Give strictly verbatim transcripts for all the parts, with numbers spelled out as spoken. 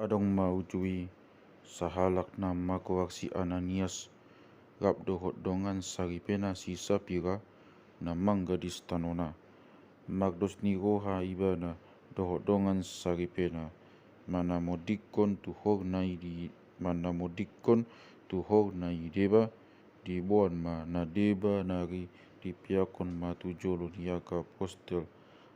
Adong ma uju i sahalak na margoar si Ananias, rap dohot dongan saripena si Sapira, na manggadis tanona. Mardos ni roha ibana dohot dongan saripena, manamondikkon tu horna i di, manamondikkon tu horna i deba, diboan ma na deba nari, dipeakkon ma tu jolo ni angka apostel.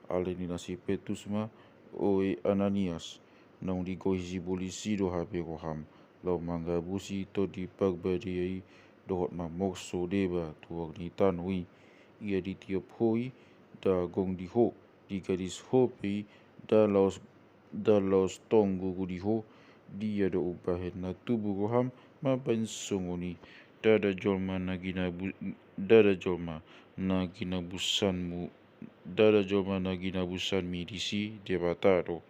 Alai ninna si Petrus ma: O e Ananias, naung digohi sibolis i do hape roham laho mangabusi Tondi Parbadia i dohot mamorso deba tu oar ni tano i? Ia ditiop ho i, ndang gong di ho, digadis ho pe i, ndang laos, ndang laos tong gogo di ho. Dia do umbahen na tubu roham mambahen songon i? Ndada jolma na ginabu-, ndada jolma na ginabusanmu, ndada jolma na ginabusanmi disi, Debata do.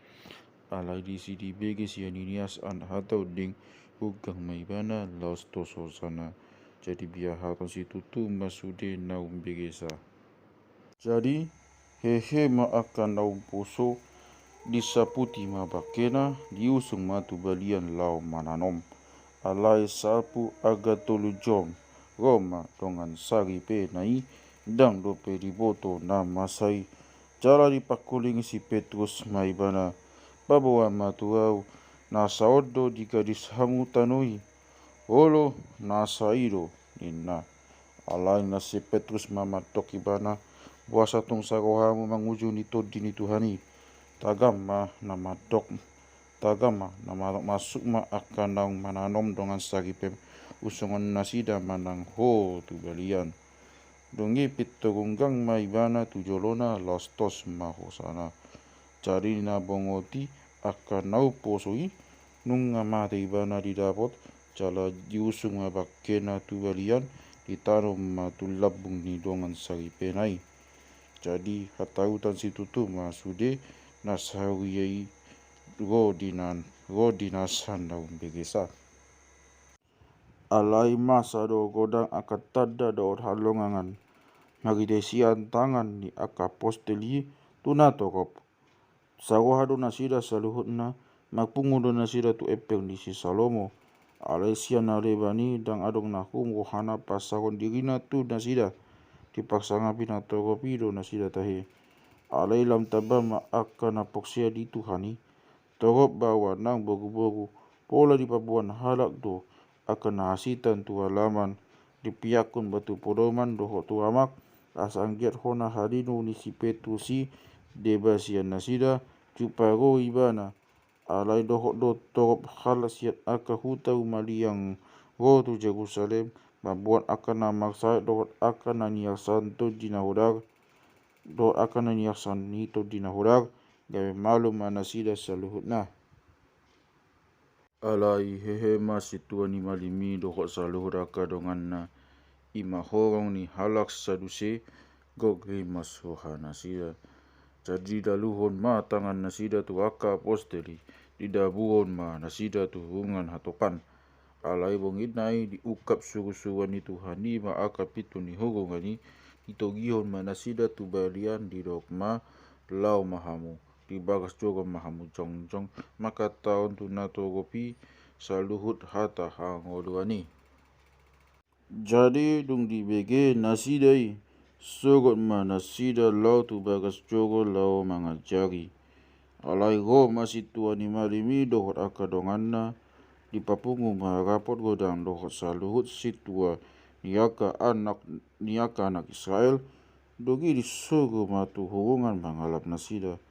Alai disi dibege si Ananias an hata unding, unggang ma ibana laos tos hosana. Jadi biahaton situtu ma sude na umbegesa. Jadi hehe ma angka na umposo, disaputi ma bangkena, diusung ma tu balian laho mananom. Alai salpu angka tolu jom, ro ma dongan saripena i, ndang dope diboto na masa i. Jala dipangkulingi si Petrus ma ibana: Paboa ma tu ahu, nasa on do digadis hamu tano i? Olo, nasa i do, ninna. Alai ninna si Petrus ma mandok ibana: Boasa tung sarohamu manguju ni Tondi ni Tuhan i? Tagam ma na mandok, tagam ma na mandok masuk ma angka naung mananom dongan saripem, usungkon nasida manang ho tu balian. Dung i pintor unggang ma ibana tu jolona, laos tos ma hosana. Jadi na bongot i angka na umposo i, nunga mate ibana didapot, jala diusung ma bangkena tu balian, ditanom ma tu lambung ni dongan saripena i. Jadi hatahutan situtu ma sude na sahuria i, ro di nan-, ro di nasa na umbegesa. Alai masa do godang angka tanda dohot halongangan marhite sian tangan ni angka apostel i tu natorop. Saroha do nasida saluhutna, marpungu do nasida tu emper ni si Salomo. Alai sian na leban i ndang adong na hum rohana pasahathon dirina tu nasida. Dipangsangapi natorop i do nasida tahe. Alai lam tamba ma angka na porsea di Tuhan i. Torop baoa nang boruboru, pola dipaboan halak do angka na hasitan tu alaman, dipeakkon ma tu podoman dohot tu amak, asa anggiat hona halino ni si Petrus i deba sian nasida, jumpang ro ibana. Alai dohot do torop halak sian angka huta humaliang ro tu Jerusalem, mamboan angka na marsahit dohot angka na niarsaon Tondi na Hodar, dohot angka na niarsaon ni Tondi na Hodar, gabe malum ma nasida saluhutna. Alai hehe ma sintua ni malim i dohot saluhut angka donganna, i ma horong ni halak Saduse, gok rimas roha nasida. Jadi didaluhon ma tangan nasida tu angka apostel i, didabuhon ma nasida tu hurungan hatopan. Alai bonginna i diungkap surusuruan ni Tuhan i ma angka pintu ni hurungan i, ditogihon ma nasida tu balian, didok ma: Laho ma hamu, di bagas joro ma hamu jongjong, mangkatahon tu natorop i saluhut hata hangoluan i. Jadi dung dibege nasida i, sogot ma nasida laho tu bagas joro laho mangajari. Alai ro ma sintua ni malim i dohot angka donganna, dipapungu ma rapot godang dohot saluhut sintua ni angka anak, ni angka anak Israel, dung i disogo ma tu hurungan mangalap nasida.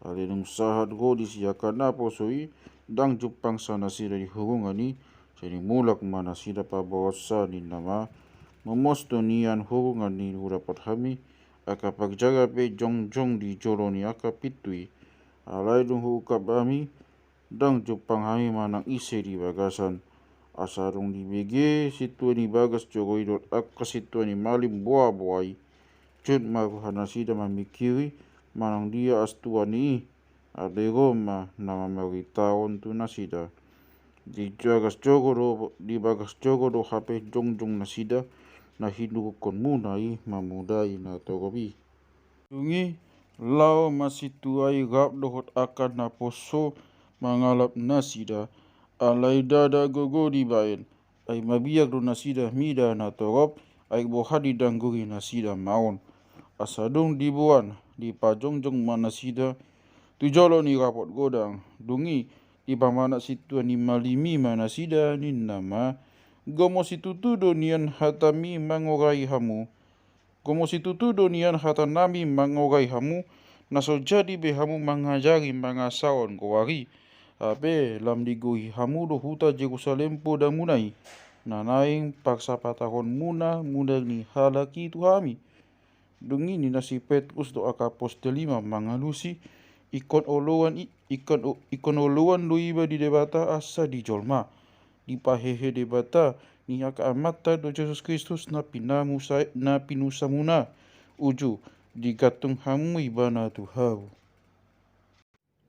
Alai dung sahat ro disi angka na poso i, ndang jumpangsa nasida di hurungan i, jadi mulak ma nasida paboaonsa, ninna ma: Momos do nian hurungan i hudapot hami, angka parjala pe jongjong di jolo ni angka pintu i. Alai dung huungkap hami, ndang jumpang hami manang ise di bagasan. Asa dung dibege sintua ni bagas joro i dohot angka sintua ni malim boaboa i, jut ma roha nasida mamingkiri manang dia astua ni i. Alai ro ma na mamaritahon tu nasida: Di bagas joro do, di bagas joro do hape jongjong nasida na hinurungkonmuna i mamodai natorop i. Dung i laho ma sintua i rap dohot angka na poso mangalap nasida, alai ndada gogo dibaen. Ai mabiar do nasida mida na torop, ai boha didangguri nasida ma on. Asa dung diboan, dipajongjong ma nasida tu jolo ni rapot godang. Dung i, dipamanat sintua ni malimi ma nasida, ninna ma: Gomo situtu do nian hatami mangorai hamu. Gomo situtu do nian hatanami mangorai hamu, na so jadi be hamu mangajari mangasahon goar i. Hape lam digohi hamu do huta Jerusalem podamuna i, na naeng parsapatahonmuna muna ni halak i tu hami. Dung i ninna si Petrus dohot angka apostel i ma mangalusi: Ingkon oloan i, ingkon o-, ingkon oloan do iba di Debata asa dijolma. Dipahehe Debata ni angka amanta do Jesus Kristus na pinamusa-, na pinusamuna. Uju, digantung hamu ibana tu hau.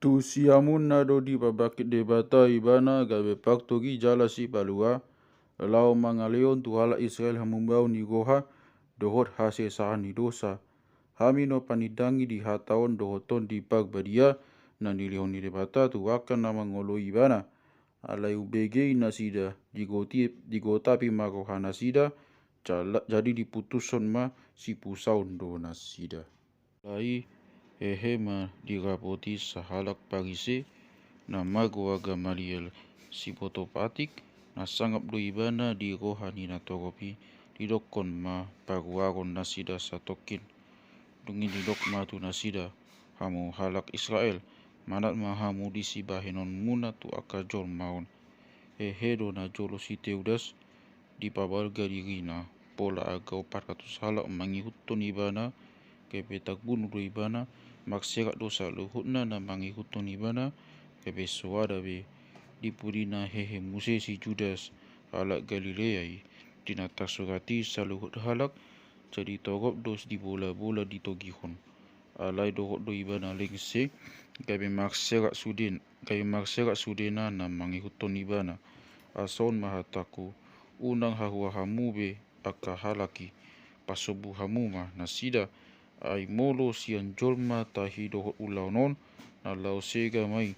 Tu siamunna do dipabangkit Debata ibana gabe partogi jala sipalua, laho mangalehon tu halak Israel hamubaon ni roha dohot hasesaan ni dosa. Hami na panindangi di hata on dohot Tondi Parbadia na nilehon ni Debata tu angka na mangoloi ibana. Alai umbege i nasida, digoti-, digotapi ma roha nasida, jala-, jadi diputushon ma sipusaon do nasida. Alai hehe ma dirapoti sahalak Parise, na margoar Gamaliel, siboto patik, na sangap do ibana di roha ni natorop i, didokkon ma paruaron nasida satongkin. Dung i didok ma tu nasida: Hamu halak Israel, manat ma hamu di sibahenonmuna tu angka jolma on. Hehe do na jolo si Teudas, dipabalga dirina, pola angka opat ratus halak mangihuthon ibana, gabe tarbunu do ibana, marserak do saluhutna na mangihuthon ibana, gabe soada be. Di pudina hehe muse si Judas, halak Galilea i, di na tarsurat i saluhut halak, jadi torop do dibolabola ditogihon. Alai dohot do ibana lengse, gabe marserak suden-, gabe marserak sudena na mangihuthon ibana. Asa on ma hatangku: Unang hahuang hamu be angka halak i, pasombu hamu ma nasida. Ai molo sian jolma tahi dohot ulaon on, na laho sega ma i.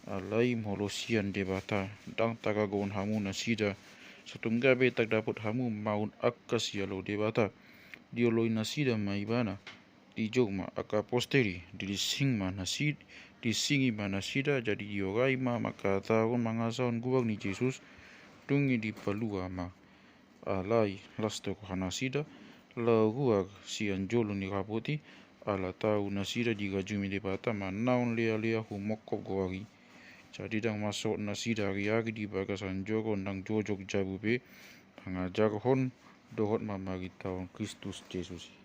Alai molo sian Debata, ndang targogohon hamu nasida, sai tung gabe tardapot hamu maol angka sialo Debata. Dioloi nasida ma ibana. Dijou ma angka apostel i, dilisingi ma nasi-, dilisingi ma nasida, jadi diorai ma mangkatahon mangasahon goar ni Jesus. Dung i dipalua ma. Alai las do roha nasida laho ruar sian jolo ni rapot i, ala tau nasida dirajumi Debata manaon lealea humongkop goar i. Jadi ndang masohot nasida ariari di bagasan joro, ndang jojor jabu be, mangajarhon dohot mamaritahon Kristus Jesus i.